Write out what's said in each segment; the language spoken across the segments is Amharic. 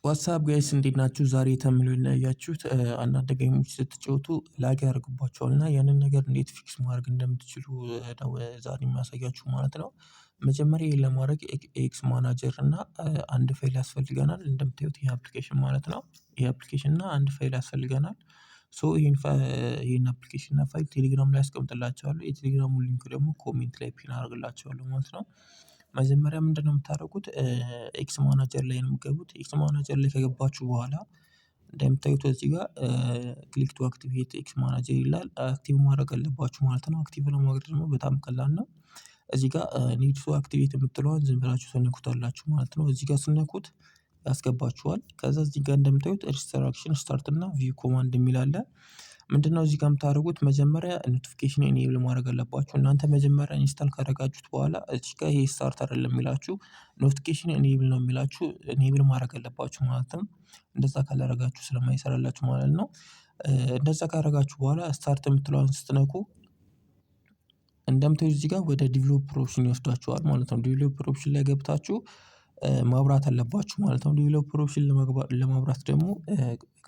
What's up guys፣ እንዴት ናችሁ? ዛሬ ተምሎ ያያችሁት አንዳንድ game ኦች ስትጫወቱ lag ያደርግባችኋል እና ያንን ነገር እንዴት fix ማድረግ እንደምትችሉ ነው ዛሬ የሚያሳያችሁ ማለት ነው። መጀመሪያ ይሄን ለማድረግ X Manager እና አንድ ፋይል ያስፈልገናል። እንደምታዩት ይሄ application ማለት ነው። ይሄ application እና አንድ ፋይል ያስፈልገናል። So ይሄን application እና ፋይል ቴሌግራም ላይ አስቀምጥላችኋለሁ። የቴሌግራሙን link ደግሞ comment ላይ pin አደርግላችኋለሁ ማለት ነው። መጀመሪያ ምንድነው የምታደርጉት? X Manager ላይ ነው የምትገቡት። X Manager ላይ ከገባችሁ በኋላ እንደምታዩት እዚህ ጋር "click to activate X Manager" ይላል። Active ማድረግ አለባችሁ ማለት ነው። Active ለማድረግ ደግሞ በጣም ቀላል ነው። እዚህ ጋር "need to activate" የምትለዋን ዝም ብላችሁ ትነኩታላችሁ ማለት ነው። እዚህ ጋር ስትነኩት ያስገባችኋል። ከዛ እዚህ ጋር እንደምታዩት instruction፣ start እና view command የሚል አለ። ምንድነው እዚህ ጋር የምታደርጉት? መጀመሪያ notification enable ማድረግ አለባችሁ። እናንተ መጀመሪያ install ካደረጋችሁት በኋላ እዚህ ጋር ይሄ start አይደለም የሚላችሁ፣ notification enable ነው የሚላችሁ። Enable ማድረግ አለባችሁ ማለት ነው። እንደዛ ካላደረጋችሁ ስለማይሰራላችሁ ማለት ነው። እንደዛ ካደረጋችሁ በኋላ start የምትለዋን ስትነኩ እንደምታዩት እዚህ ጋር ወደ developer option ይወስዳችኋል ማለት ነው። Developer option ላይ ገብታችሁ ማብራት አለባችሁ ማለት ነው። Developer option ለማብራት ደግሞ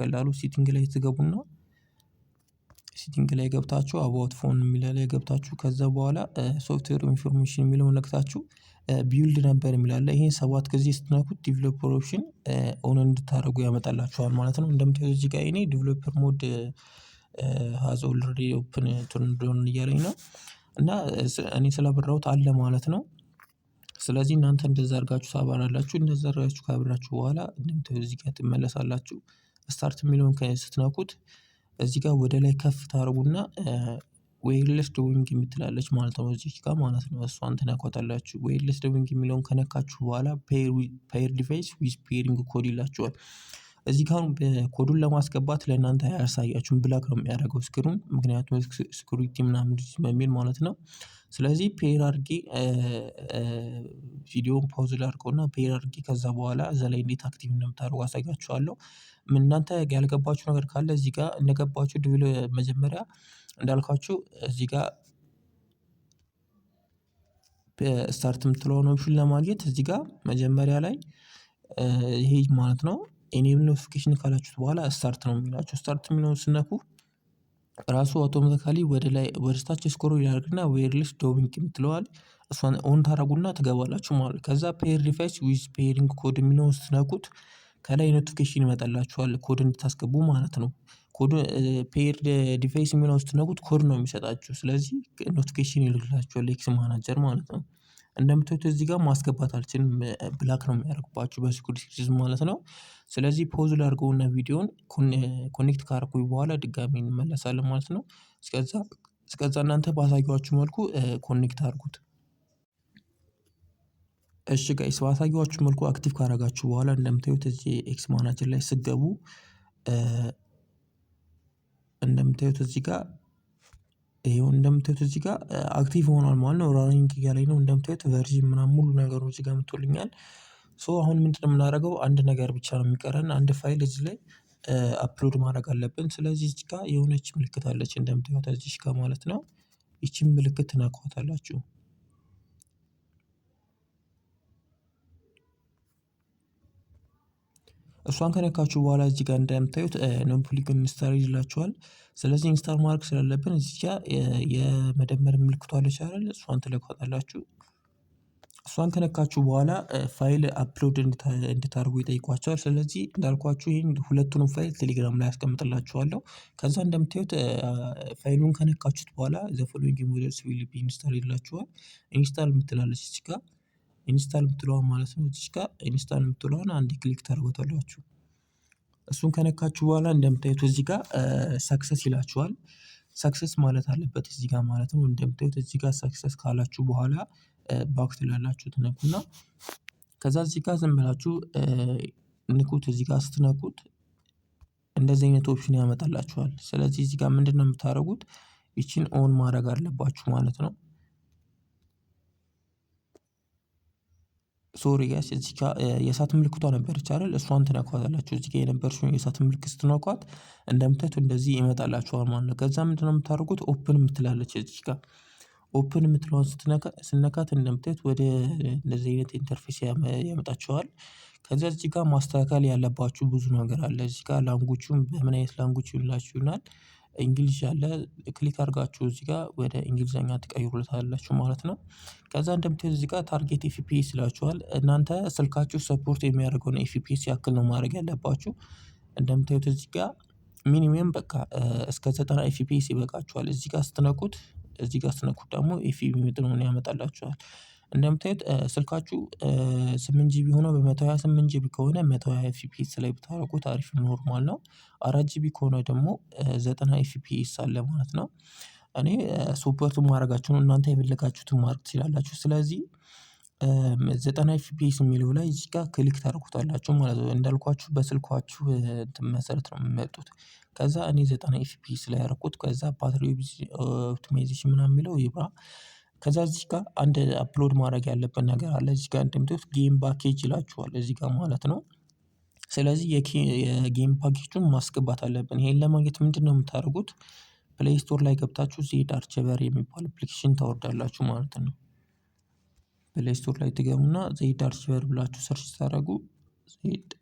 ቀላሉ setting ላይ ትገቡና፣ setting ላይ ገብታችሁ about phone የሚለው ላይ ገብታችሁ፣ ከዛ በኋላ software information የሚለውን ነክታችሁ build number የሚል አለ። ይሄን ሰባት ጊዜ ስትነኩት developer option on እንድታደርጉ ያመጣላችኋል ማለት ነው። እንደምታዩት እዚህ ጋር እኔ "developer mode has already open turned on" እያለኝ ነው እና እኔ ስላበራሁት አለ ማለት ነው። ስለዚህ እናንተ እንደዛ አድርጋችሁ ታበራላችሁ። እንደዛ አድርጋችሁ ካበራችሁ በኋላ እንደምታዩት እዚህ ጋር ትመለሳላችሁ። Start የሚለውን ስትነኩት እዚህ ጋር ወደ ላይ ከፍ ታደርጉና wireless debugging የምትል አለች ማለት ነው። እዚህ ጋር ማለት ነው። እሷን ትነኳታላችሁ። Wireless debugging የሚለውን ከነካችሁ በኋላ "pair device with pairing code" ይላችኋል። እዚህ ጋር ኮዱን ለማስገባት ለእናንተ አያሳያችሁም፣ black ነው የሚያደርገው screen ኑን፣ ምክንያቱም security ምናምን በሚል ማለት ነው። ስለዚህ pair አድርጌ፣ ቪዲዮውን pause ላድርገውና pair አድርጌ ከዛ በኋላ እዛ ላይ እንዴት active እንደምታደርጉ አሳያችኋለሁ። እናንተ ያልገባችሁ ነገር ካለ እዚህ ጋር እንደገባችሁ መጀመሪያ እንዳልኳችሁ እዚህ ጋር start የምትለውን option ለማግኘት እዚህ ጋር መጀመሪያ ላይ ይሄ ማለት ነው፣ enable notification ካላችሁት በኋላ start ነው የሚላችሁ። Start የሚለውን ስትነኩ ራሱ automatically ወደ ላይ ወደ ታች scroll ያደርግና wireless debugging የምትለዋን እሷን on ታደርጉና ትገባላችሁ ማለት ነው። ከዛ "pair device with pairing code" የሚለውን ስትነኩት ከላይ notification ይመጣላችኋል፣ ኮድ እንድታስገቡ ማለት ነው። ኮድ "pair device" የሚለውን ስትነኩት ኮድ ነው የሚሰጣችሁ። ስለዚህ notification ይልክላችኋል X Manager ማለት ነው። እንደምታዩት እዚህ ጋር ማስገባት አልችልም፣ black ነው የሚያደርግባችሁ በ security ማለት ነው። ስለዚህ pause ላድርገውና ቪዲዮውን connect ካደረኩኝ በኋላ ድጋሚ እንመለሳለን ማለት ነው። እስከዛ እናንተ ባሳየኋችሁ መልኩ connect አድርጉት። እሺ guys፣ ባሳየኋችሁ መልኩ active ካደረጋችሁ በኋላ እንደምታዩት እዚህ X Manager ላይ ስትገቡ እንደምታዩት እዚህ ጋር፣ ይኸው እንደምታዩት እዚህ ጋር active ሆኗል ማለት ነው። Running እያለኝ ነው። እንደምታዩት version ምናምን ሙሉ ነገሩ እዚህ ጋር መጥቶልኛል። So አሁን ምንድነው የምናደርገው? አንድ ነገር ብቻ ነው የሚቀረን፣ አንድ ፋይል እዚህ ላይ upload ማድረግ አለብን። ስለዚህ እዚህ ጋር የሆነች ምልክት አለች እንደምታዩት እዚች ጋር ማለት ነው። ይቺን ምልክት ትነኳታላችሁ። እሷን ከነካችሁ በኋላ እዚህ ጋር እንደምታዩት "no plugin install" ይላችኋል። ስለዚህ install ማድረግ ስላለብን እዚህ ጋር የመደመር ምልክቷ አለች አይደል? እሷን ትነኳታላችሁ። እሷን ከነካችሁ በኋላ file upload እንድታደርጉ ይጠይቋችኋል። ስለዚህ እንዳልኳችሁ ይሄን ሁለቱንም ፋይል ቴሌግራም ላይ አስቀምጥላችኋለሁ። ከዛ እንደምታዩት ፋይሉን ከነካችሁት በኋላ "the following modules will be installed" ይላችኋል። Install የምትል አለች እዚህ ጋር፣ install የምትለዋን ማለት ነው። እዚህ ጋር install የምትለዋን አንድ click ታደርጓታላችሁ። እሱን ከነካችሁ በኋላ እንደምታዩት እዚህ ጋር success ይላችኋል። Success ማለት አለበት እዚህ ጋር ማለት ነው። እንደምታዩት እዚህ ጋር success ካላችሁ በኋላ back ትላላችሁ፣ ትነኩና ከዛ እዚህ ጋር ዝም ብላችሁ ንኩት። እዚህ ጋር ስትነኩት እንደዚህ አይነት option ያመጣላችኋል። ስለዚህ እዚህ ጋር ምንድነው የምታደርጉት? ይቺን on ማድረግ አለባችሁ ማለት ነው። Sorry guys፣ እዚህ ጋር የእሳት ምልክቷ ነበረች አይደል? እሷን ትነኳታላችሁ። እዚህ ጋር የነበረችውን የእሳት ምልክት ስትነኳት እንደምታዩት እንደዚህ ይመጣላችኋል ማለት ነው። ከዛ ምንድነው የምታደርጉት? Open የምትል አለች እዚህ ጋር። Open የምትለዋን ስትነካት እንደምታዩት ወደ እንደዚህ አይነት interface ያመጣችኋል። ከዛ ከዛ እዚህ ጋር ማስተካከል ያለባችሁ ብዙ ነገር አለ። እዚህ ጋር language ኡን በምን አይነት language ይሁንላችሁ ይላል። English አለ፣ click አድርጋችሁ እዚህ ጋር ወደ እንግሊዘኛ ትቀይሩለታላችሁ ማለት ነው። ከዛ እንደምታዩት እዚህ ጋር target FPS ይላችኋል። እናንተ ስልካችሁ support የሚያደርገውን FPS ያክል ነው ማድረግ ያለባችሁ። እንደምታዩት እዚህ ጋር minimum በቃ እስከ 90 FPS ይበቃችኋል። እዚህ ጋር ስትነኩት ደግሞ FPS መጠኑን ያመጣላችኋል። እንደምታዩት ስልካችሁ 8 GB ሆኖ በ128 GB ከሆነ 120 FPS ላይ ብታደርጉት አሪፍ፣ normal ነው። 4 GB ከሆነ ደግሞ 90 FPS አለ ማለት ነው። እኔ support ማድረጋችሁን እናንተ የፈለጋችሁትን ማድረግ ትችላላችሁ። ስለዚህ 90 FPS የሚለው ላይ እዚህ ጋር click ታደርጉታላችሁ ማለት ነው። እንዳልኳችሁ በስልኳችሁ እንትን መሰረት ነው የሚመጡት። ከዛ እኔ 90 FPS ላይ ያደረኩት፣ ከዛ battery optimization ምናምን የሚለው ይብራ። ከዛ እዚህ ጋር አንድ upload ማድረግ ያለብን ነገር አለ። እዚህ ጋር እንደምታዩት game package ይላችኋል እዚህ ጋር ማለት ነው። ስለዚህ የ game package ኡን ማስገባት አለብን። ይሄን ለማግኘት ምንድነው የምታደርጉት? Play Store ላይ ገብታችሁ Z Archiver የሚባል application ታወርዳላችሁ ማለት ነው። Play Store ላይ ትገቡና Z Archiver ብላችሁ search ስታደርጉ፣ Z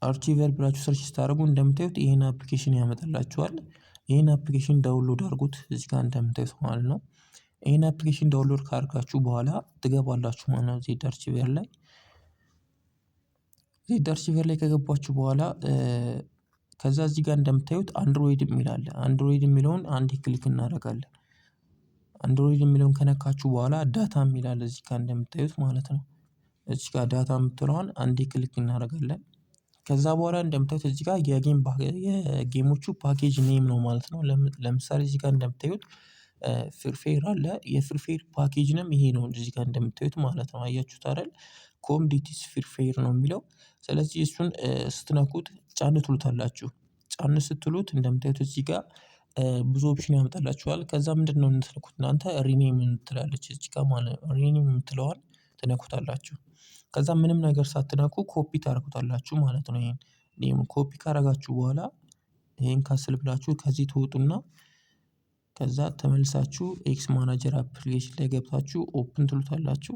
Archiver ብላችሁ search ስታደርጉ እንደምታዩት ይሄን application ያመጣላችኋል። ይሄን application download አድርጉት እዚህ ጋር እንደምታዩት ማለት ነው። ይሄን application download ካደረጋችሁ በኋላ ትገባላችሁ ማለት ነው Z Archiver ላይ። Z Archiver ላይ ከገባችሁ በኋላ ከዛ እዚህ ጋር እንደምታዩት Android የሚል አለ። Android የሚለውን አንዴ click እናደርጋለን። Android የሚለውን ከነካችሁ በኋላ data የሚል አለ እዚህ ጋር እንደምታዩት ማለት ነው። እዚህ ጋር data የምትለዋን አንዴ click እናደርጋለን። ከዛ በኋላ እንደምታዩት እዚህ ጋር የ game ኦቹ package name ነው ማለት ነው። ለምሳሌ እዚህ ጋር እንደምታዩት Free Fire አለ። የ Free Fire package name ይሄ ነው እዚህ ጋር እንደምታዩት ማለት ነው። አያችሁት አይደል? com.ds Free Fire ነው የሚለው። ስለዚህ እሱን ስትነኩት ጫን ትሉታላችሁ። ጫን ስትሉት እንደምታዩት እዚህ ጋር ብዙ option ያመጣላችኋል። ከዛ ምንድነው የምትነኩት እናንተ? Rename የምትላለች እዚህ ጋር ማለት ነው። Rename የምትለዋን ትነኩታላችሁ። ከዛ ምንም ነገር ሳትነኩ ኮፒ ታደርጉታላችሁ ማለት ነው። ይሄን name copy ካደረጋችሁ በኋላ ይሄን cancel ብላችሁ ከዚህ ትወጡና ከዛ ተመልሳችሁ X Manager application ላይ ገብታችሁ open ትሉታላችሁ።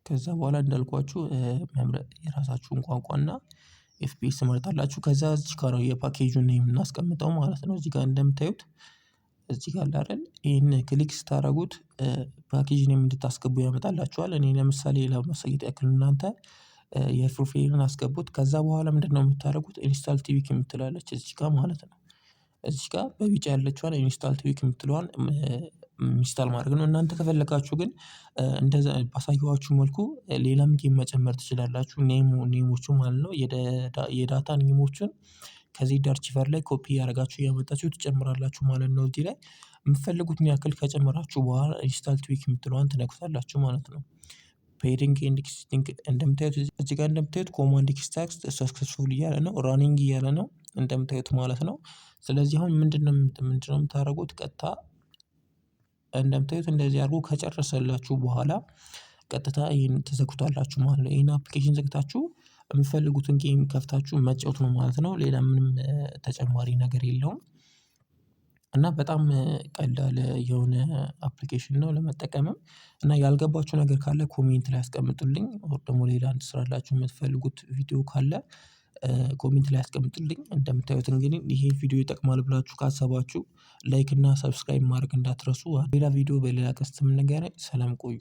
ከዛ በኋላ እንዳልኳችሁ መምረጥ የራሳችሁን ቋንቋና FPS ትመርጣላችሁ። ከዛ እዚህ ጋር ነው የፓኬጁን name የምናስቀምጠው ማለት ነው። እዚህ ጋር እንደምታዩት እዚህ ጋር አለ አይደል? ይሄን click ስታደርጉት package name እንድታስገቡ ያመጣላችኋል። እኔ ለምሳሌ ለማሳየት ያክል እናንተ የ Free Fire ን አስገቡት። ከዛ በኋላ ምንድነው የምታደርጉት? Install tweak የምትላለች እዚህ ጋር ማለት ነው። እዚህ ጋር በቢጫ ያለችዋን install tweak የምትለዋን install ማድረግ ነው። እናንተ ከፈለጋችሁ ግን እንደዛ ባሳየኋችሁ መልኩ ሌላም game መጨመር ትችላላችሁ። Name ኦቹ ማለት ነው፣ የ data name ኦቹን ከ Z Archiver ላይ ኮፒ እያደረጋችሁ እያመጣችሁ ትጨምራላችሁ ማለት ነው። እዚህ ላይ የምትፈልጉትን ያክል ከጨመራችሁ በኋላ install tweak የምትለዋን ትነኩታላችሁ ማለት ነው። Pending and existing እንደምታዩት፣ እዚህ ጋር እንደምታዩት command extract successful እያለ ነው፣ running እያለ ነው እንደምታዩት ማለት ነው። ስለዚህ አሁን ምንድነው የምታደርጉት? ቀጥታ እንደምታዩት እንደዚህ አድርጎ ከጨረሰላችሁ በኋላ ቀጥታ ይሄን ትዘጉታላችሁ ማለት ነው። ይሄን application ዘግታችሁ የምትፈልጉትን game ከፍታችሁ መጫወት ነው ማለት ነው። ሌላ ምንም ተጨማሪ ነገር የለውም። እና በጣም ቀላል የሆነ application ነው ለመጠቀምም። እና ያልገባችሁ ነገር ካለ comment ላይ አስቀምጡልኝ፣ or ደግሞ ሌላ እንድሰራላችሁ የምትፈልጉት ቪዲዮ ካለ comment ላይ አስቀምጡልኝ። እንደምታዩት እንግዲህ ይሄ ቪዲዮ ይጠቅማል ብላችሁ ካሰባችሁ like እና subscribe ማድረግ እንዳትረሱ። ሌላ ቪዲዮ በሌላ ቀን እስከምንገናኝ ሰላም ቆዩ።